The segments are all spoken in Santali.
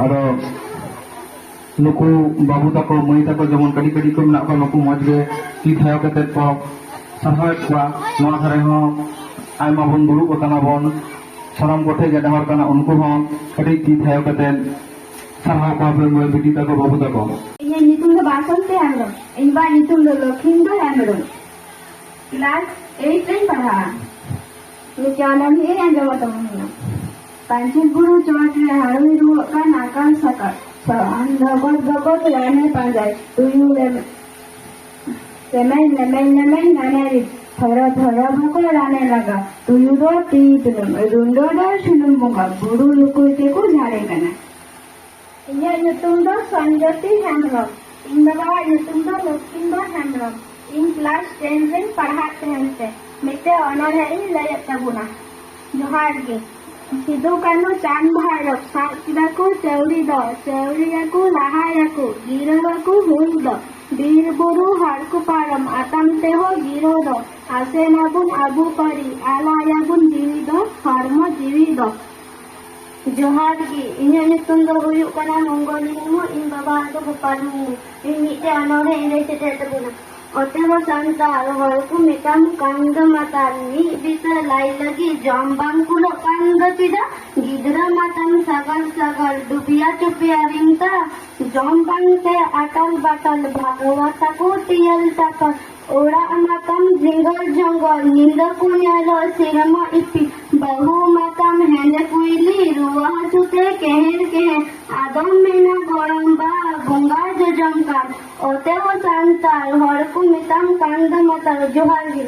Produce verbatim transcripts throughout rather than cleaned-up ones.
ᱟᱫᱚ ᱱᱩᱠᱩ ᱵᱟᱹᱵᱩ ᱛᱟᱠᱚ, ᱢᱟᱹᱭ ᱛᱟᱠᱚ ᱡᱮᱢᱚᱱ ᱠᱟᱹᱴᱤᱡ ᱠᱟᱹᱴᱤᱡ ᱠᱚ ᱢᱮᱱᱟᱜ ᱠᱚᱣᱟ, ᱱᱩᱠᱩ ᱢᱚᱡᱽ ᱜᱮ ᱛᱤ ᱛᱷᱟᱭᱚ ᱠᱟᱛᱮᱫ ᱠᱚ ᱥᱟᱨᱦᱟᱣᱮᱫ ᱠᱚᱣᱟ᱾ ᱱᱚᱣᱟ ᱫᱷᱟᱨᱮ ᱦᱚᱸ ᱟᱭᱢᱟ ᱵᱚᱱ ᱫᱩᱲᱩᱵ ᱟᱠᱟᱱᱟ ᱵᱚᱱ, ᱥᱟᱱᱟᱢ ᱠᱚᱴᱷᱮᱱ ᱜᱮ ᱱᱮᱦᱚᱨ ᱠᱟᱱᱟ, ᱩᱱᱠᱩ ᱦᱚᱸ ᱠᱟᱹᱴᱤᱡ ᱛᱤ ᱛᱷᱟᱭᱚ ᱠᱟᱛᱮᱫ ᱥᱟᱨᱦᱟᱣ ᱠᱚᱣᱟ ᱯᱮ ᱢᱟᱹᱭ ᱵᱤᱴᱤ ᱛᱟᱠᱚ, ᱵᱟᱹᱵᱩ ᱛᱟᱠᱚ᱾ ᱤᱧᱟᱹᱜ ᱧᱩᱛᱩᱢ ᱫᱚ ᱵᱟᱥᱚᱱᱛᱤ ᱦᱮᱢᱵᱨᱚᱢ᱾ ᱤᱧ ᱵᱟᱵᱟᱣᱟᱜ ᱧᱩᱛᱩᱢ ᱫᱚ ᱞᱚᱠᱷᱤᱱᱫᱚᱨ ᱦᱮᱢᱵᱨᱚᱢ᱾ ᱠᱞᱟᱥ ᱮᱭᱤᱴ ᱨᱮᱧ ᱯᱟᱲᱦᱟᱜᱼᱟ᱾ ᱢᱤᱫᱴᱟᱝ ᱚᱱᱚᱬᱦᱮ ᱟᱸᱡᱚᱢ ᱟᱛᱟᱵᱚᱱ ᱠᱟᱱᱟ᱾ ᱯᱟᱹᱧᱪᱮᱛ ᱵᱩᱨᱩ ᱪᱚᱴ ᱨᱮ ᱦᱟᱹᱲᱩᱭ ᱨᱩᱣᱟᱹᱜ ᱠᱟᱱ ᱟᱠᱟᱞ ᱥᱟᱠᱟᱞ᱾ ᱥᱟᱦᱟᱱ ᱫᱚᱜᱚᱨ ᱫᱚᱜᱚᱨ ᱨᱟᱱᱮ ᱯᱟᱸᱡᱟᱭ᱾ ᱛᱩᱭᱩ ᱞᱮᱢᱮ-, ᱞᱮᱢᱮᱧ ᱞᱮᱢᱮᱧ ᱞᱮᱢᱮᱧ ᱨᱟᱱᱮ ᱨᱤᱫ᱾ ᱛᱷᱚᱨᱚ ᱛᱷᱚᱨᱚ ᱵᱷᱚᱠᱚ ᱨᱟᱱᱮ ᱞᱟᱜᱟ᱾ ᱛᱩᱭᱩ ᱫᱚ ᱛᱤ ᱛᱩᱱᱩᱢ, ᱨᱩᱸᱰᱟᱹ ᱫᱚ ᱥᱩᱱᱩᱢ ᱵᱚᱸᱜᱟ᱾ ᱵᱩᱨᱩ ᱞᱩᱠᱩᱭ ᱛᱮᱠᱚ ᱡᱷᱟᱲᱮ ᱠᱟᱱᱟ᱾ ᱤᱧᱟᱹᱜ ᱧᱩᱛᱩᱢ ᱫᱚ ᱥᱚᱱᱡᱚᱛᱤ ᱦᱮᱢᱵᱨᱚᱢ᱾ ᱤᱧ ᱵᱟᱵᱟᱣᱟᱜ ᱧᱩᱛᱩᱢ ᱫᱚ ᱞᱚᱠᱷᱤᱱᱫᱚᱨ ᱦᱮᱢᱵᱨᱚᱢ᱾ ᱤᱧ ᱠᱞᱟᱥ ᱴᱮᱱ ᱨᱮᱧ ᱯᱟᱲᱦᱟᱜ ᱛᱟᱦᱮᱱ ᱛᱮ ᱢᱤᱫᱴᱮᱱ ᱚᱱᱚᱬᱦᱮ ᱤᱧ ᱞᱟᱹᱭᱮᱫ ᱛᱟᱵᱚᱱᱟ᱾ ᱡᱚᱦᱟᱨ ᱜᱮ᱾ ᱥᱤᱫᱩ ᱠᱟᱹᱱᱦᱩ ᱪᱟᱸᱫ ᱵᱷᱟᱭᱨᱚᱵ ᱥᱟᱵ ᱠᱮᱫᱟ ᱠᱚ ᱪᱟᱹᱣᱨᱤ ᱫᱚ, ᱪᱟᱹᱣᱨᱤᱭᱟᱠᱚ ᱞᱟᱦᱟᱭᱟᱠᱚ, ᱜᱤᱨᱟᱹᱣᱟᱠᱚ ᱦᱩᱞ ᱫᱚ, ᱵᱤᱨ ᱵᱩᱨᱩ ᱦᱚᱨ ᱠᱚ ᱯᱟᱨᱚᱢ ᱟᱛᱟᱝ ᱛᱮᱦᱚᱸ ᱜᱤᱨᱟᱹᱣ ᱫᱚ, ᱟᱥᱮᱱᱟᱵᱚᱱ ᱟᱵᱚ ᱯᱟᱹᱨᱤ, ᱟᱞᱟᱭᱟᱵᱚᱱ ᱡᱤᱣᱤ ᱫᱚ, ᱦᱚᱲᱢᱚ ᱡᱤᱣᱤ ᱫᱚ᱾ ᱡᱚᱦᱟᱨ ᱜᱮ, ᱤᱧᱟᱹᱜ ᱧᱩᱛᱩᱢ ᱫᱚ ᱦᱩᱭᱩᱜ ᱠᱟᱱᱟ ᱢᱚᱝᱜᱚᱞᱤ ᱢᱩᱨᱢᱩ, ᱤᱧ ᱵᱟᱵᱟ ᱫᱚ ᱜᱳᱯᱟᱞ ᱢᱩᱨᱢᱩ᱾ ᱤᱧ ᱢᱤᱫᱴᱮᱡ ᱚᱱᱚᱬᱦᱮ ᱤᱧ ᱞᱟᱹᱭ ᱥᱮᱴᱮᱨ ᱛᱟᱵᱚᱱᱟ᱾ ᱚᱛᱮ ᱦᱚᱸ ᱥᱟᱱᱛᱟᱲ ᱦᱚᱲ ᱠᱚ ᱢᱮᱛᱟᱢ ᱠᱟᱱ ᱫᱚ ᱢᱟᱛᱟᱞ, ᱢᱤᱫ ᱵᱤᱛᱟᱹ ᱞᱟᱭ ᱞᱟᱹᱜᱤᱫ ᱡᱚᱢ ᱵᱟᱝ ᱠᱩᱞᱟᱹᱜ ᱠᱟᱱ ᱫᱚ ᱪᱮᱫᱟᱜ? ᱜᱤᱫᱽᱨᱟᱹ ᱢᱟᱛᱟᱢ ᱥᱟᱜᱟᱞ ᱥᱟᱜᱟᱞ, ᱰᱩᱵᱤᱭᱟ ᱪᱩᱯᱤᱭᱟ ᱨᱤᱝᱛᱟ, ᱡᱚᱢ ᱵᱟᱝᱛᱮ ᱟᱴᱟᱞ ᱵᱟᱴᱟᱞ, ᱵᱷᱟᱜᱽᱣᱟ ᱛᱟᱠᱚ ᱴᱤᱭᱟᱞ ᱴᱟᱯᱟᱞ, ᱚᱲᱟᱜ ᱢᱟᱛᱟᱢ ᱡᱤᱝᱜᱚᱞ ᱡᱚᱝᱜᱚᱞ, ᱧᱤᱫᱟᱹ ᱠᱚ ᱧᱮᱞᱚᱜ ᱥᱮᱨᱢᱟ ᱤᱯᱤᱞ, ᱵᱟᱹᱦᱩ ᱢᱟᱛᱟᱢ ᱦᱮᱸᱫᱮ ᱠᱩᱭᱞᱤ, ᱨᱩᱣᱟᱹ ᱦᱟᱹᱥᱩ ᱛᱮ ᱠᱮᱦᱮᱸ ᱠᱮᱦᱮᱸ, ᱟᱫᱚᱢ ᱢᱮᱱᱟ ᱜᱚᱲᱚᱢ ᱵᱟ ᱵᱚᱸᱜᱟ ᱡᱚᱡᱚᱢ ᱠᱟᱱ᱾ ᱚᱛᱮ ᱦᱚᱸ ᱥᱟᱱᱛᱟᱲ ᱦᱚᱲ ᱠᱚ ᱢᱮᱛᱟᱢ ᱠᱟᱱ ᱫᱚ ᱢᱟᱛᱟᱞ᱾ ᱡᱚᱦᱟᱨ ᱜᱮ᱾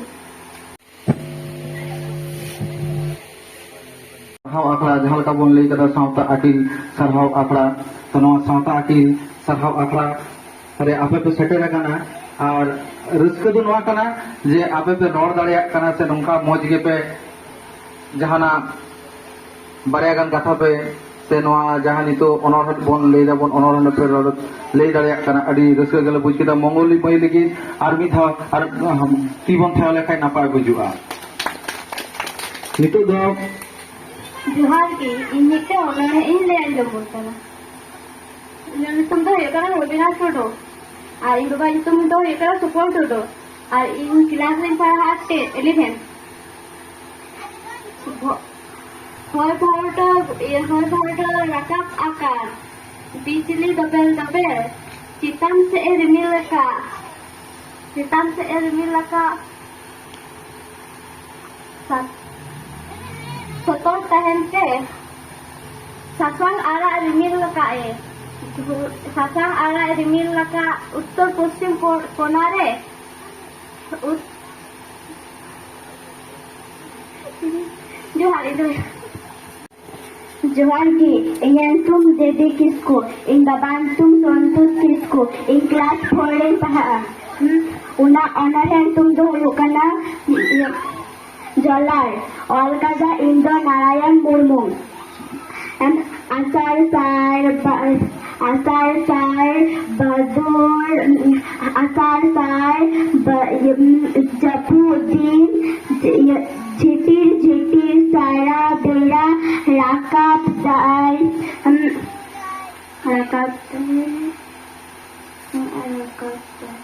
ᱥᱟᱨᱦᱟᱣ ᱟᱠᱷᱲᱟ, ᱡᱟᱦᱟᱸ ᱞᱮᱠᱟ ᱵᱚᱱ ᱞᱟᱹᱭ ᱠᱟᱫᱟ, ᱥᱟᱶᱛᱟ ᱟᱹᱠᱤᱞ ᱥᱟᱨᱦᱟᱣ ᱟᱠᱷᱲᱟ᱾ ᱛᱚ, ᱱᱚᱣᱟ ᱥᱟᱶᱛᱟ ᱟᱹᱠᱤᱞ ᱥᱟᱨᱦᱟᱣ ᱟᱠᱷᱲᱟ ᱨᱮ ᱟᱯᱮ ᱯᱮ ᱥᱮᱴᱮᱨ ᱟᱠᱟᱱᱟ᱾ ᱟᱨ ᱨᱟᱹᱥᱠᱟᱹ ᱫᱚ ᱱᱚᱣᱟ ᱠᱟᱱᱟ ᱡᱮ ᱟᱯᱮ ᱯᱮ ᱨᱚᱲ ᱫᱟᱲᱮᱭᱟᱜ ᱠᱟᱱᱟ ᱥᱮ ᱱᱚᱝᱠᱟ ᱢᱚᱡᱽ ᱜᱮᱯᱮ ᱡᱟᱦᱟᱱᱟᱜ ᱵᱟᱨᱭᱟ ᱜᱟᱱ ᱠᱟᱛᱷᱟ ᱯᱮ, ᱥᱮ ᱱᱚᱣᱟ ᱡᱟᱦᱟᱸ ᱱᱤᱛᱚᱜ ᱚᱱᱚᱬᱦᱮ ᱵᱚᱱ ᱞᱟᱹᱭ ᱫᱟᱵᱚᱱ, ᱚᱱᱚᱬᱦᱮ ᱯᱮ ᱨᱚᱲ ᱞᱟᱹᱭ ᱫᱟᱲᱮᱭᱟᱜ ᱠᱟᱱᱟ, ᱟᱹᱰᱤ ᱨᱟᱹᱥᱠᱟᱹ ᱜᱮᱞᱮ ᱵᱩᱡᱽ ᱠᱮᱫᱟ᱾ ᱢᱚᱝᱜᱚᱞᱤ ᱢᱟᱹᱭ ᱞᱟᱹᱜᱤᱫ ᱟᱨ ᱢᱤᱫ ᱫᱷᱟᱣ ᱟᱨ, ᱟᱦ, ᱛᱤ ᱵᱚᱱ ᱛᱷᱟᱭᱚ ᱞᱮᱠᱷᱟᱱ ᱱᱟᱯᱟᱭ ᱵᱩᱡᱩᱜᱼᱟ᱾ ᱱᱤᱛᱚᱜ ᱫᱚ ᱡᱚᱦᱟᱨ ᱜᱮ, ᱤᱧ ᱢᱤᱫᱴᱟᱝ ᱚᱱᱚᱬᱦᱮ ᱤᱧ ᱞᱟᱹᱭ ᱟᱸᱡᱚᱢ ᱟᱵᱚᱱ ᱠᱟᱱᱟ᱾ ᱤᱧᱟᱹᱜ ᱧᱩᱛᱩᱢ ᱫᱚ ᱦᱩᱭᱩᱜ ᱠᱟᱱᱟ ᱨᱚᱵᱤᱱᱟ ᱴᱩᱰᱩ᱾ ᱟᱨ ᱤᱧ ᱵᱟᱵᱟᱣᱟᱜ ᱧᱩᱛᱩᱢ ᱫᱚ ᱦᱩᱭᱩᱜ ᱠᱟᱱᱟ ᱥᱩᱯᱚᱞ ᱴᱩᱰᱩ᱾ ᱟᱨ ᱤᱧ ᱠᱞᱟᱥ ᱨᱮᱧ ᱯᱟᱲᱦᱟᱜᱼᱟ ᱴᱮ-, ᱤᱞᱤᱵᱷᱮᱱ᱾ ᱦᱚ-, ᱦᱚᱭ ᱵᱷᱟᱨᱰᱳ, ᱤᱭᱟᱹ, ᱦᱚᱭ ᱵᱷᱟᱨᱰᱳ ᱨᱟᱠᱟᱵ ᱟᱠᱟᱱ᱾ ᱵᱤᱡᱽᱞᱤ ᱰᱚᱵᱮᱞ ᱰᱚᱵᱮᱞ᱾ ᱪᱮᱛᱟᱱ ᱥᱮᱫ ᱮ ᱨᱤᱢᱤᱞ ᱟᱠᱟᱫ᱾ ᱪᱮᱛᱟᱱ ᱥᱮᱫ ᱮ ᱨᱤᱢᱤᱞ ᱟᱠᱟᱫ᱾ ᱥᱟ-, ᱥᱚᱛᱚᱨ ᱛᱟᱦᱮᱱ ᱯᱮ᱾ ᱥᱟᱥᱟᱝ ᱟᱨᱟᱜ ᱨᱤᱢᱤᱞ ᱟᱠᱟᱫ ᱮ᱾ ᱥᱟᱥᱟᱝ ᱟᱨᱟᱜ ᱨᱤᱢᱤᱞ ᱟᱠᱟᱫ ᱩᱛᱛᱚᱨ ᱯᱚᱥᱪᱤᱢ ᱠᱚ-, ᱠᱚᱱᱟ ᱨᱮ᱾ ᱩᱛ-, ᱡᱚᱦᱟᱨ, ᱤᱧ ᱫᱚ ᱡᱚᱦᱟᱨ ᱜᱮ, ᱤᱧᱟᱹᱜ ᱧᱩᱛᱩᱢ ᱫᱮᱵᱤ ᱠᱤᱥᱠᱩ, ᱤᱧ ᱵᱟᱵᱟ ᱧᱩᱛᱩᱢ ᱥᱚᱱᱛᱳᱥ ᱠᱤᱥᱠᱩ, ᱤᱧ ᱠᱞᱟᱥ ᱯᱷᱳᱨ ᱨᱮᱧ ᱯᱟᱲᱦᱟᱜᱼᱟ᱾ ᱦᱩᱸ, ᱚᱱᱟ ᱚᱱᱚᱬᱦᱮ ᱧᱩᱛᱩᱢ ᱫᱚ ᱦᱩᱭᱩᱜ ᱠᱟᱱᱟ, ᱤᱭᱟᱹ, ᱡᱚᱞᱟᱨ, ᱚᱞ ᱠᱟᱫᱟ ᱤᱧ ᱫᱚ ᱱᱟᱨᱟᱭᱚᱱ ᱢᱩᱨᱢᱩ᱾ ᱮᱢ, ᱟᱥᱟᱲ ᱥᱟᱭ ᱵᱟ-, ᱟᱥᱟᱲ ᱥᱟᱭ ᱵᱷᱟᱫᱚᱨ, ᱟᱥᱟᱲ ᱥᱟᱭ ᱵᱟ-, ᱤᱭᱟᱹ, ᱡᱟᱹᱯᱩᱫ ᱫᱤᱱ, ᱤᱭᱟᱹ, ᱡᱷᱤᱴᱤᱨ ᱡᱷᱤᱴᱤᱨ ᱥᱟᱨᱟ ᱵᱮᱲᱟ ᱨᱟᱠᱟᱵ ᱫᱟᱭ, ᱩᱸ, ᱨᱟᱠᱟᱵ ᱫᱟᱭ, ᱨᱟᱠᱟᱵ ᱫᱟᱭ᱾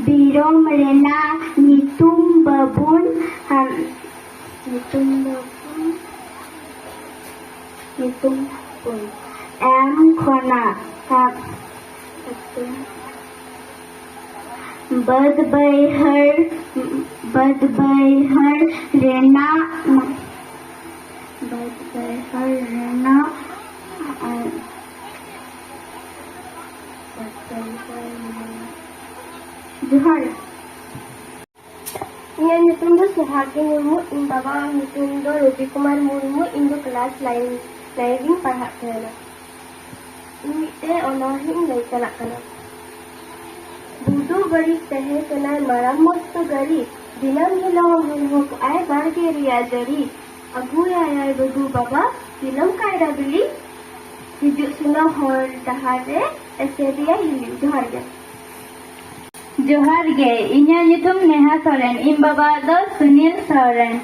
ᱫᱤᱥᱚᱢ ᱨᱮᱱᱟᱜ ᱧᱩᱛᱩᱢ ᱵᱟᱵᱚᱱ, ᱟᱢ, ᱧᱩᱛᱩᱢ ᱵᱟᱵᱚᱱ, ᱧᱩᱛᱩᱢ ᱵᱚᱱ ᱮᱢ ᱠᱷᱚᱱᱟ᱾ ᱟᱢ, ᱵᱟᱹᱫᱽ ᱵᱟᱹᱭᱦᱟᱹᱲ, ᱵᱟᱹᱫᱽ ᱵᱟᱹᱭᱦᱟᱹᱲ ᱨᱮᱱᱟᱜ, ᱵᱟᱹᱫᱽ ᱵᱟᱹᱭᱦᱟᱹᱲ ᱨᱮᱱᱟᱜ, ᱟᱨ ᱵᱟᱹᱫᱽ ᱵᱟᱹᱭᱦᱟᱹᱲ ᱨᱮᱱᱟᱜ᱾ ᱡᱚᱦᱟᱨ᱾ ᱤᱧᱟᱹᱜ ᱧᱩᱛᱩᱢ ᱫᱚ ᱥᱳᱦᱟᱜᱤ ᱢᱩᱨᱢᱩ, ᱤᱧ ᱵᱟᱵᱟᱣᱟᱜ ᱧᱩᱛᱩᱢ ᱫᱚ ᱨᱚᱵᱤ ᱠᱩᱢᱟᱨ ᱢᱩᱨᱢᱩ, ᱤᱧ ᱫᱚ ᱠᱞᱟᱥ ᱱᱟᱭᱤᱱ, ᱱᱟᱭᱤᱱ ᱨᱤᱧ ᱯᱟᱲᱦᱟᱜ ᱛᱟᱦᱮᱱᱟ᱾ ᱤᱧ ᱢᱤᱫᱴᱮᱱ ᱚᱱᱚᱬᱦᱮᱧ ᱞᱟᱹᱭ ᱪᱟᱞᱟᱜ ᱠᱟᱱᱟ᱾ ᱵᱩᱫᱩ ᱵᱟᱹᱲᱤᱡ ᱛᱟᱦᱮᱸ ᱠᱟᱱᱟᱭ ᱢᱟᱨᱟᱝ ᱢᱚᱥᱛᱚ ᱜᱟᱹᱲᱤ, ᱫᱤᱱᱟᱹᱢ ᱦᱤᱞᱳᱜ ᱦᱚᱦᱚ ᱠᱚᱜᱼᱟᱭ ᱵᱟᱲᱜᱮ ᱨᱮᱭᱟᱜ ᱡᱟᱹᱲᱤ, ᱟᱹᱜᱩᱭᱟᱭᱟᱭ ᱵᱟᱹᱵᱩ ᱵᱟᱵᱟ ᱫᱤᱱᱟᱹᱢ ᱠᱟᱭᱨᱟ ᱵᱤᱞᱤ, ᱦᱤᱡᱩᱜ ᱥᱮᱱᱚᱜ ᱦᱚᱨ ᱰᱟᱦᱟᱨ ᱨᱮ ᱮᱥᱮᱫᱮᱭᱟᱭ ᱦᱤᱞᱤ᱾ ᱡᱚᱦᱟᱨ ᱜᱮ᱾ ᱡᱚᱦᱟᱨ ᱜᱮ, ᱤᱧᱟᱹᱜ ᱧᱩᱛᱩᱢ ᱱᱮᱦᱟ ᱥᱚᱨᱮᱱ, ᱤᱧ ᱵᱟᱵᱟᱣᱟᱜ ᱫᱚ ᱥᱩᱱᱤᱞ ᱥᱚᱨᱮᱱ᱾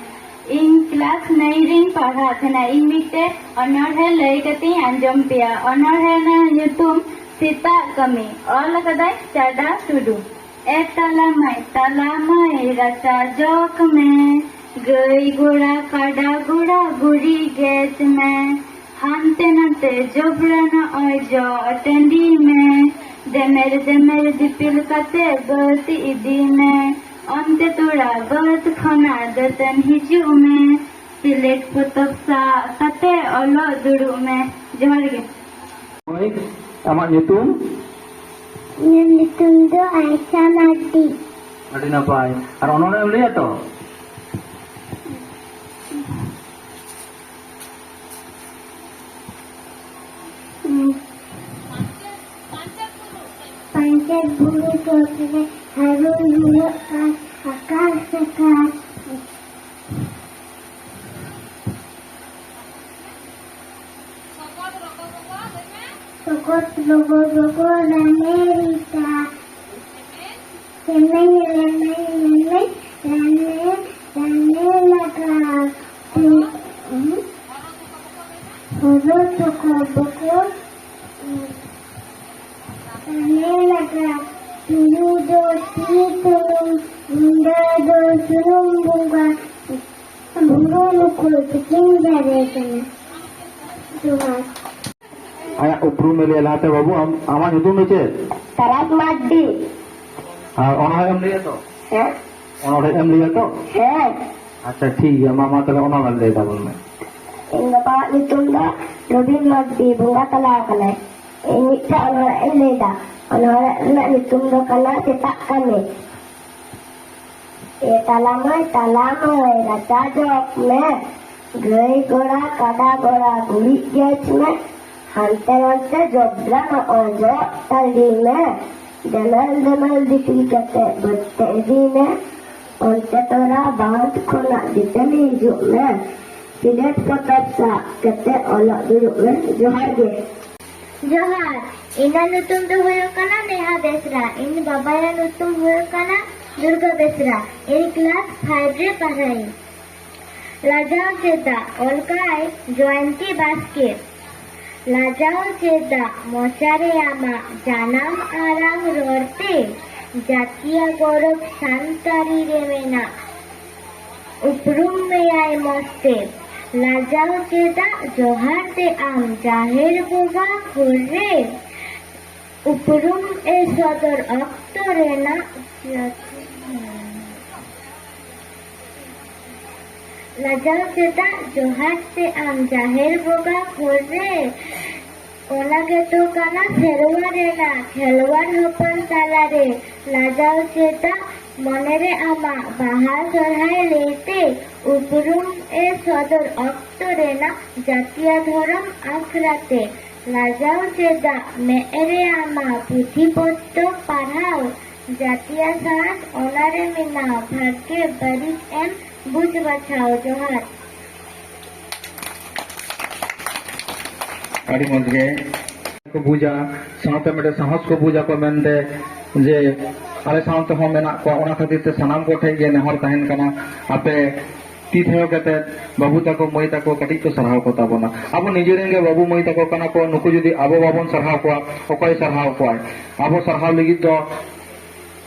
ᱤᱧ ᱠᱞᱟᱥ ᱱᱟᱭᱤᱱ ᱨᱤᱧ ᱯᱟᱲᱦᱟᱜ ᱛᱟᱦᱮᱱᱟ᱾ ᱤᱧ ᱢᱤᱫᱴᱮᱡ ᱚᱱᱚᱬᱦᱮ ᱞᱟᱹᱭ ᱠᱟᱛᱮᱧ ᱟᱸᱡᱚᱢ ᱯᱮᱭᱟ᱾ ᱚᱱᱚᱬᱦᱮ ᱨᱮᱱᱟᱜ ᱧᱩᱛᱩᱢ ᱥᱮᱛᱟᱜ ᱠᱟᱹᱢᱤ᱾ ᱚᱞ ᱟᱠᱟᱫᱟᱭ ᱪᱟᱰᱟ ᱴᱩᱰᱩ᱾ ᱮ ᱛᱟᱞᱟ ᱢᱟᱹᱭ, ᱛᱟᱞᱟ ᱢᱟᱹᱭ, ᱨᱟᱪᱟ ᱡᱚᱜᱽ ᱢᱮ᱾ ᱜᱟᱹᱭ ᱜᱚᱲᱟ, ᱠᱟᱰᱟ ᱜᱚᱲᱟ, ᱜᱩᱨᱤᱡ ᱜᱮᱡ ᱢᱮ᱾ ᱦᱟᱱᱛᱮ ᱱᱟᱛᱮ ᱡᱚᱵᱽᱨᱟ ᱱᱚᱜᱼᱚᱭ ᱡᱚᱜ ᱴᱟᱺᱰᱤ ᱢᱮ᱾ ᱫᱮᱢᱮᱨ ᱫᱮᱢᱮᱨ ᱫᱤᱯᱤᱞ ᱠᱟᱛᱮ ᱵᱟᱹᱫᱽ ᱤᱫᱤ ᱢᱮ᱾ ᱚᱱᱛᱮ ᱛᱚᱨᱟ ᱵᱟᱹᱫᱽ ᱠᱷᱚᱱᱟᱜ ᱫᱟᱹᱛᱟᱹᱱ ᱦᱤᱡᱩᱜ ᱢᱮ᱾ ᱥᱤᱞᱮᱴ ᱯᱚᱛᱚᱵ ᱥᱟᱵ ᱠᱟᱛᱮ ᱚᱞᱚᱜ ᱫᱩᱲᱩᱵ ᱢᱮ᱾ ᱡᱚᱦᱟᱨ ᱜᱮ᱾ ᱦᱳᱭ, ᱟᱢᱟᱜ ᱧᱩᱛᱩᱢ? ᱤᱧᱟᱹᱜ ᱧᱩᱛᱩᱢ ᱫᱚ ᱟᱭᱥᱟ ᱢᱟᱨᱰᱤ᱾ ᱟᱹᱰᱤ ᱱᱟᱯᱟᱭ᱾ ᱟᱨ ᱚᱱᱚᱬᱦᱮᱢ ᱞᱟᱹᱭᱟ ᱛᱚ? ᱯᱟᱧᱪᱮᱛ ᱵᱩᱨᱩ ᱪᱚᱴ ᱨᱮ ᱦᱟᱹᱨᱩ ᱧᱩᱨᱦᱟᱹᱜ ᱠᱟᱱ ᱟᱠᱟᱥ ᱟᱠᱟᱥ᱾ ᱥᱚᱠᱚᱛ ᱨᱚᱜᱚ ᱨᱚᱜᱚ ᱨᱟᱱᱮ ᱨᱤᱴᱟ᱾ ᱥᱮᱢᱮᱧ ᱞᱮᱢᱮᱧ ᱞᱮᱢᱮᱧ ᱨᱟᱱᱮ, ᱨᱟᱱᱮ ᱞᱟᱜᱟ᱾ ᱦᱚᱨᱚ ᱛᱚᱠᱚ ᱵᱚᱠᱚ ᱨᱟᱱᱮ ᱞᱟᱜᱟ᱾ ᱛᱩᱭᱩ ᱫᱚ ᱛᱤ ᱛᱩᱱᱩᱢ, ᱨᱩᱸᱰᱟᱹ ᱫᱚ ᱥᱩᱱᱩᱢ ᱵᱚᱸᱜᱟ᱾ ᱵᱩᱨᱩ ᱱᱩᱠᱩ ᱛᱤᱠᱤᱱ ᱫᱟᱨᱮ ᱠᱟᱱᱟ᱾ ᱡᱚᱦᱟᱨ᱾ ᱟᱭᱟᱜ ᱩᱯᱨᱩᱢ ᱮ ᱞᱟᱹᱭᱟ ᱞᱟᱦᱟᱛᱮ ᱵᱟᱹᱵᱩ, ᱟᱢ, ᱟᱢᱟᱜ ᱧᱩᱛᱩᱢ ᱫᱚ ᱪᱮᱫ? ᱛᱟᱨᱟᱥ ᱢᱟᱨᱰᱤ᱾ ᱟᱨ ᱚᱱᱚᱬᱦᱮ ᱮᱢ ᱞᱟᱹᱭᱟ ᱛᱚ? ᱦᱮᱸ᱾ ᱚᱱᱚᱬᱦᱮ ᱮᱢ ᱞᱟᱹᱭᱟ ᱛᱚ? ᱦᱮᱸ᱾ ᱟᱪᱪᱷᱟ, ᱴᱷᱤᱠ ᱜᱮᱭᱟ, ᱢᱟ, ᱢᱟ, ᱛᱟᱦᱞᱮ ᱚᱱᱚᱬᱦᱮ ᱞᱟᱹᱭ ᱛᱟᱵᱚᱱ ᱢᱮ᱾ ᱤᱧ ᱵᱟᱵᱟᱣᱟᱜ ᱧᱩᱛᱩᱢ ᱫᱚ ᱨᱚᱵᱤᱱ ᱢᱟᱨᱰᱤ, ᱵᱚᱸᱜᱟ ᱛᱟᱞᱟ ᱟᱠᱟᱱᱟᱭ᱾ ᱤᱧ ᱢᱤᱫᱴᱟᱝ ᱚᱱᱚᱬᱦᱮ ᱤᱧ ᱞᱟᱹᱭᱫᱟ᱾ ᱚᱱᱚᱬᱦᱮ ᱨᱮᱱᱟᱜ ᱧᱩᱛᱩᱢ ᱫᱚ ᱠᱟᱱᱟ ᱥᱮᱛᱟᱜ ᱠᱟᱹᱢᱤ᱾ ᱮ ᱛᱟᱞᱟ ᱢᱟᱹᱭ, ᱛᱟᱞᱟ ᱢᱟᱹᱭ, ᱨᱟᱪᱟ ᱡᱚᱜ ᱢᱮ᱾ ᱜᱟᱹᱭ ᱜᱚᱲᱟ, ᱠᱟᱰᱟ ᱜᱚᱲᱟ, ᱜᱩᱨᱤᱡ ᱜᱮᱡ ᱢᱮ᱾ ᱦᱟᱱᱛᱮ ᱱᱟᱱᱛᱮ ᱡᱚᱵᱽᱨᱟ ᱱᱚᱜᱼᱚᱭ ᱡᱚᱜ ᱴᱟᱺᱰᱤ ᱢᱮ᱾ ᱫᱮᱢᱮᱞ ᱫᱮᱢᱮᱞ ᱫᱤᱯᱤᱞ ᱠᱟᱛᱮ ᱵᱟᱹᱫᱽ ᱛᱮ ᱤᱫᱤ ᱢᱮ᱾ ᱚᱱᱛᱮ ᱛᱚᱨᱟ ᱵᱟᱸᱫᱷ ᱠᱷᱚᱱᱟᱜ ᱫᱟᱹᱛᱟᱹᱱᱤ ᱦᱤᱡᱩᱜ ᱢᱮ᱾ ᱥᱤᱞᱮᱴ ᱯᱚᱛᱚᱵ ᱥᱟᱵ ᱠᱟᱛᱮ ᱚᱞᱚᱜ ᱫᱩᱲᱩᱵ ᱢᱮ᱾ ᱡᱚᱦᱟᱨ ᱜᱮ᱾ ᱡᱚᱦᱟᱨ, ᱤᱧᱟᱹᱜ ᱧᱩᱛᱩᱢ ᱫᱚ ᱦᱩᱭᱩᱜ ᱠᱟᱱᱟ ᱱᱮᱦᱟ ᱵᱮᱥᱨᱟ᱾ ᱤᱧ ᱵᱟᱵᱟᱭᱟᱜ ᱧᱩᱛᱩᱢ ᱦᱩᱭᱩᱜ ᱠᱟᱱᱟ ᱫᱩᱨᱜᱟ ᱵᱮᱥᱨᱟ᱾ ᱤᱧ ᱠᱞᱟᱥ ᱯᱷᱟᱭᱤᱵᱷ ᱨᱮ ᱯᱟᱲᱦᱟᱜ ᱟᱹᱧ᱾ ᱞᱟᱡᱟᱣ ᱪᱮᱫᱟᱜ? ᱚᱞ ᱠᱟᱜᱼᱟᱭ ᱡᱚᱭᱚᱱᱛᱤ ᱵᱟᱥᱠᱮ᱾ ᱞᱟᱡᱟᱣ ᱪᱮᱫᱟᱜ? ᱢᱚᱪᱟᱨᱮ ᱟᱢᱟᱜ ᱡᱟᱱᱟᱢ ᱟᱲᱟᱝ ᱨᱚᱲᱛᱮ ᱡᱟᱹᱛᱤᱭᱟ ᱜᱚᱨᱚᱵᱽ ᱥᱟᱱᱛᱟᱲᱤ ᱨᱮ ᱢᱮᱱᱟᱜ, ᱩᱯᱨᱩᱢ ᱢᱮᱭᱟᱭ ᱢᱚᱡᱽᱛᱮ᱾ ᱞᱟᱡᱟᱣ ᱪᱮᱫᱟᱜ? ᱡᱚᱦᱟᱨ ᱛᱮ ᱟᱢ ᱡᱟᱦᱮᱨ ᱵᱚᱸᱜᱟ ᱦᱚᱨ ᱨᱮ ᱩᱯᱨᱩᱢ ᱮ ᱥᱚᱫᱚᱨ ᱚᱠᱛᱚ ᱨᱮᱱᱟᱜ ᱡᱟᱹᱛᱤ᱾ ᱞᱟᱡᱟᱣ ᱪᱮᱫᱟᱜ? ᱡᱚᱦᱟᱨ ᱛᱮ ᱟᱢ ᱡᱟᱦᱮᱨ ᱵᱚᱸᱜᱟ ᱦᱚᱨ ᱨᱮ᱾ ᱚᱱᱟ ᱜᱮᱛᱚ ᱠᱟᱱᱟ ᱥᱮᱨᱣᱟ ᱨᱮᱱᱟᱜ ᱠᱷᱮᱞᱣᱟᱲ ᱦᱚᱯᱚᱱ ᱛᱟᱞᱟᱨᱮ᱾ ᱞᱟᱡᱟᱣ ᱪᱮᱫᱟᱜ? ᱢᱚᱱᱮᱨᱮ ᱟᱢᱟᱜ ᱵᱟᱦᱟ ᱥᱚᱨᱦᱟᱭ ᱞᱟᱹᱭᱛᱮ ᱩᱯᱨᱩᱢ ᱮ ᱥᱚᱫᱚᱨ ᱚᱠᱛᱚ ᱨᱮᱱᱟᱜ ᱡᱟᱹᱛᱤᱭᱟ ᱫᱷᱚᱨᱚᱢ ᱟᱠᱷᱲᱟ ᱛᱮ᱾ ᱞᱟᱡᱟᱣ ᱪᱮᱫᱟᱜ? ᱢᱮᱫ ᱨᱮ ᱟᱢᱟᱜ ᱯᱩᱛᱷᱤ ᱯᱚᱛᱚᱵ ᱯᱟᱲᱦᱟᱣ, ᱡᱟᱹᱛᱤᱭᱟ ᱥᱟᱬᱮᱥ ᱚᱱᱟᱨᱮ ᱢᱮᱱᱟᱜ ᱵᱷᱟᱜᱮ ᱵᱟᱹᱲᱤᱡ ᱮᱢ ᱵᱩᱡᱽ ᱵᱟᱪᱷᱟᱣ᱾ ᱡᱚᱦᱟᱨ᱾ ᱟᱹᱰᱤ ᱢᱚᱡᱽ ᱜᱮ ᱠᱚ ᱵᱩᱡᱟ, ᱥᱟᱶᱛᱮ ᱢᱤᱫᱴᱮᱱ ᱥᱟᱦᱚᱥ ᱠᱚ ᱵᱩᱡᱟ ᱠᱚ ᱢᱮᱱᱛᱮ ᱡᱮ ᱟᱞᱮ ᱥᱟᱶ ᱛᱮᱦᱚᱸ ᱢᱮᱱᱟᱜ ᱠᱚᱣᱟ᱾ ᱚᱱᱟ ᱠᱷᱟᱹᱛᱤᱨ ᱛᱮ ᱥᱟᱱᱟᱢ ᱠᱚ ᱴᱷᱮᱱ ᱜᱮ ᱱᱮᱦᱚᱨ ᱛᱟᱦᱮᱱ ᱠᱟᱱᱟ, ᱟᱯᱮ ᱛᱤ ᱛᱷᱟᱭᱚ ᱠᱟᱛᱮ ᱵᱟᱹᱵᱩ ᱛᱟᱠᱚ ᱢᱟᱹᱭ ᱛᱟᱠᱚ ᱠᱟᱹᱴᱤᱡ ᱠᱚ ᱥᱟᱨᱦᱟᱣ ᱠᱚ ᱛᱟᱵᱚᱱᱟ᱾ ᱟᱵᱚ ᱱᱤᱡᱮ ᱨᱮᱱ ᱜᱮ ᱵᱟᱹᱵᱩ ᱢᱟᱹᱭ ᱛᱟᱠᱚ ᱠᱟᱱᱟ ᱠᱚ, ᱱᱩᱠᱩ ᱡᱩᱫᱤ ᱟᱵᱚ ᱵᱟᱵᱚᱱ ᱥᱟᱨᱦᱟᱣ ᱠᱚᱣᱟ, ᱚᱠᱚᱭ ᱥᱟᱨᱦᱟᱣ ᱠᱚᱣᱟᱭ? ᱟᱵᱚ ᱥᱟᱨᱦᱟᱣ ᱞᱟᱹᱜᱤᱫ ᱫᱚ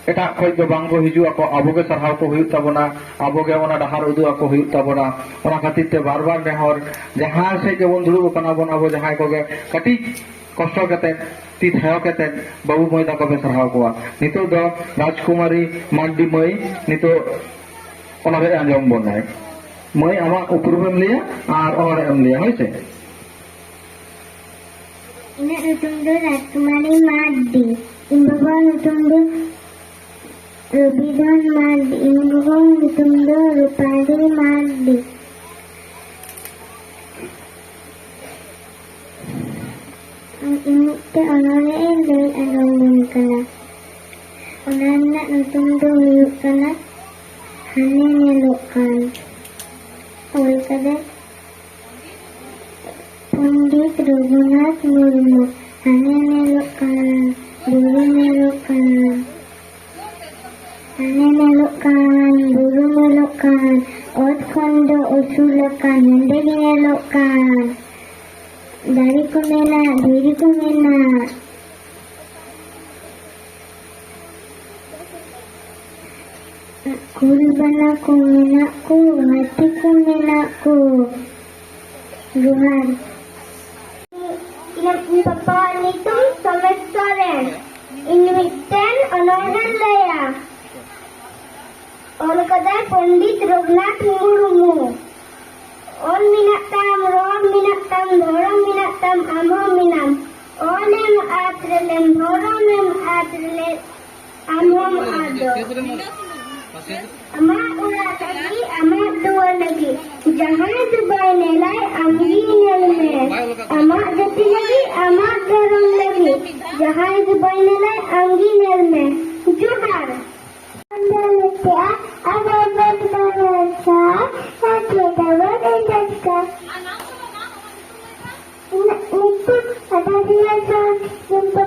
ᱮᱴᱟᱜ ᱠᱷᱚᱡ ᱫᱚ ᱵᱟᱝ ᱠᱚ ᱦᱤᱡᱩᱜ ᱟᱠᱚ, ᱟᱵᱚ ᱜᱮ ᱥᱟᱨᱦᱟᱣ ᱠᱚ ᱦᱩᱭᱩᱜ ᱛᱟᱵᱚᱱᱟ, ᱟᱵᱚ ᱜᱮ ᱚᱱᱟ ᱰᱟᱦᱟᱨ ᱩᱫᱩᱜ ᱟᱠᱚ ᱦᱩᱭᱩᱜ ᱛᱟᱵᱚᱱᱟ᱾ ᱚᱱᱟ ᱠᱷᱟᱹᱛᱤᱨ ᱛᱮ ᱵᱟᱨ ᱵᱟᱨ ᱱᱮᱦᱚᱨ, ᱡᱟᱦᱟᱸ ᱥᱮᱫ ᱜᱮᱵᱚᱱ ᱫᱩᱲᱩᱵ ᱟᱠᱟᱱᱟ ᱵᱚᱱ, ᱟᱵᱚ ᱡᱟᱦᱟᱸᱭ ᱠᱚᱜᱮ ᱠᱟᱹᱴᱤᱡ ᱠᱚᱥᱴᱚ ᱠᱟᱛᱮ, ᱛᱤ ᱛᱷᱟᱭᱚ ᱠᱟᱛᱮ ᱵᱟᱹᱵᱩ ᱢᱟᱹᱭ ᱛᱟᱠᱚ ᱯᱮ ᱥᱟᱨᱦᱟᱣ ᱠᱚᱣᱟ᱾ ᱱᱤᱛᱚᱜ ᱫᱚ ᱨᱟᱡᱽᱠᱩᱢᱟᱨᱤ ᱢᱟᱱᱰᱤ ᱢᱟᱹᱭ ᱱᱤᱛᱚᱜ ᱚᱱᱚᱬᱦᱮ ᱟᱸᱡᱚᱢ ᱵᱚᱱᱟᱭ᱾ ᱢᱟᱹᱭ, ᱟᱢᱟᱜ ᱩᱯᱨᱩᱢᱮᱢ ᱞᱟᱹᱭᱟ ᱟᱨ ᱚᱱᱚᱬᱦᱮ ᱮᱢ ᱞᱟᱹᱭᱟ, ᱦᱳᱭ ᱥᱮ? ᱤᱧᱟᱹᱜ ᱧᱩᱛᱩᱢ ᱫᱚ ᱨᱟᱡᱽᱠᱩᱢᱟᱨᱤ ᱢᱟᱨᱰᱤ᱾ ᱤᱧ ᱵᱟᱵᱟᱣᱟᱜ ᱧᱩᱛᱩᱢ ᱫᱚ ᱨᱚᱵᱤᱫᱷᱚᱱ ᱢᱟᱨᱰᱤ᱾ ᱤᱧ ᱜᱚᱜᱚᱣᱟᱜ ᱧᱩᱛᱩᱢ ᱫᱚ ᱨᱩᱯᱟᱞᱤ ᱢᱟᱨᱰᱤ᱾ ᱤᱧ ᱢᱤᱫᱴᱮᱱ ᱚᱱᱚᱬᱦᱮ ᱤᱧ ᱞᱟᱹᱭ ᱟᱸᱡᱚᱢ ᱟᱵᱚᱱ ᱠᱟᱱᱟ᱾ ᱚᱱᱟ ᱨᱮᱱᱟᱜ ᱧᱩᱛᱩᱢ ᱫᱚ ᱦᱩᱭᱩᱜ ᱠᱟᱱᱟ ᱦᱟᱱᱮ ᱧᱮᱞᱚᱜ ᱠᱟᱱ᱾ ᱚᱞ ᱠᱟᱫᱟᱭ ᱯᱚᱱᱰᱤᱛ ᱨᱚᱜᱷᱩᱱᱟᱛᱷ ᱢᱩᱨᱢᱩ᱾ ᱦᱟᱱᱮ ᱧᱮᱞᱚᱜ ᱠᱟᱱ, ᱵᱩᱨᱩ ᱧᱮᱞᱚᱜ ᱠᱟᱱ᱾ ᱫᱟᱨᱮ ᱧᱮᱞᱚᱜ ᱠᱟᱱ, ᱵᱩᱨᱩ ᱧᱮᱞᱚᱜ ᱠᱟᱱ, ᱚᱛ ᱠᱷᱚᱱ ᱫᱚ ᱩᱥᱩᱞ ᱟᱠᱟᱱ, ᱦᱮᱸᱫᱮ ᱜᱮ ᱧᱮᱞᱚᱜ ᱠᱟᱱ᱾ ᱫᱟᱨᱮ ᱠᱚ ᱢᱮᱱᱟᱜ, ᱫᱷᱤᱨᱤ ᱠᱚ ᱢᱮᱱᱟᱜ᱾ ᱠᱩᱞ ᱵᱟᱱᱟ ᱠᱚ ᱢᱮᱱᱟᱜ ᱠᱚ, ᱦᱟᱹᱛᱤ ᱠᱚ ᱢᱮᱱᱟᱜ ᱠᱚ᱾ ᱡᱚᱦᱟᱨ᱾ ᱤᱧ ᱯᱟᱯᱟ ᱧᱩᱛᱩᱢ ᱥᱚᱢᱮᱥ ᱥᱚᱨᱮᱱ᱾ ᱤᱧ ᱢᱤᱫᱴᱮᱱ ᱚᱱᱚᱬᱦᱮᱧ ᱞᱟᱹᱭᱟ᱾ ᱚᱞ ᱠᱟᱫᱟᱭ ᱯᱚᱱᱰᱤᱛ ᱨᱚᱜᱷᱩᱱᱟᱛᱷ ᱢᱩᱨᱢᱩ᱾ ᱚᱞ ᱢᱮᱱᱟᱜ ᱛᱟᱢ, ᱨᱚᱲ ᱢᱮᱱᱟᱜ ᱛᱟᱢ, ᱫᱷᱚᱨᱚᱢ ᱢᱮᱱᱟᱜ ᱛᱟᱢ, ᱟᱢ ᱦᱚᱸ ᱢᱮᱱᱟᱢ᱾ ᱚᱞᱮᱢ ᱟᱫ ᱨᱮᱞᱮᱢ, ᱫᱷᱚᱨᱚᱢᱮᱢ ᱟᱫ ᱨᱮᱞᱮ, ᱟᱢ ᱦᱚᱸᱢ ᱟᱫᱚᱜ᱾ ᱟᱢᱟᱜ ᱚᱲᱟᱜ ᱞᱟᱹᱜᱤᱫ, ᱟᱢᱟᱜ ᱫᱩᱣᱟᱹᱨ ᱞᱟᱹᱜᱤᱫ, ᱡᱟᱦᱟᱸᱭ ᱫᱚ ᱵᱟᱭ ᱧᱮᱞᱟᱭ, ᱟᱢᱜᱮ ᱧᱮᱞ ᱢᱮ᱾ ᱟᱢᱟᱜ ᱡᱟᱹᱛᱤ ᱞᱟᱹᱜᱤᱫ, ᱟᱢᱟᱜ ᱫᱷᱚᱨᱚᱢ ᱞᱟᱹᱜᱤᱫ, ᱡᱟᱦᱟᱸᱭ ᱫᱚ ᱵᱟᱭ ᱧᱮᱞᱟᱭ, ᱟᱢᱜᱮ ᱧᱮᱞ ᱢᱮ᱾ ᱡᱚᱦᱟᱨ᱾ ᱟᱢ ᱫᱚ ᱢᱤᱫᱴᱮᱱ ᱟᱨ ᱵᱟᱵᱟ ᱫᱚ ᱵᱟᱵᱟ ᱪᱟ, ᱟᱨ ᱪᱮᱫ ᱫᱚ ᱵᱟᱵᱟ ᱫᱚ ᱪᱟ᱾ ᱱᱤᱛᱚᱜ ᱟᱫᱚ ᱨᱮᱭᱟᱲ ᱫᱚ ᱡᱚᱢ ᱫᱚ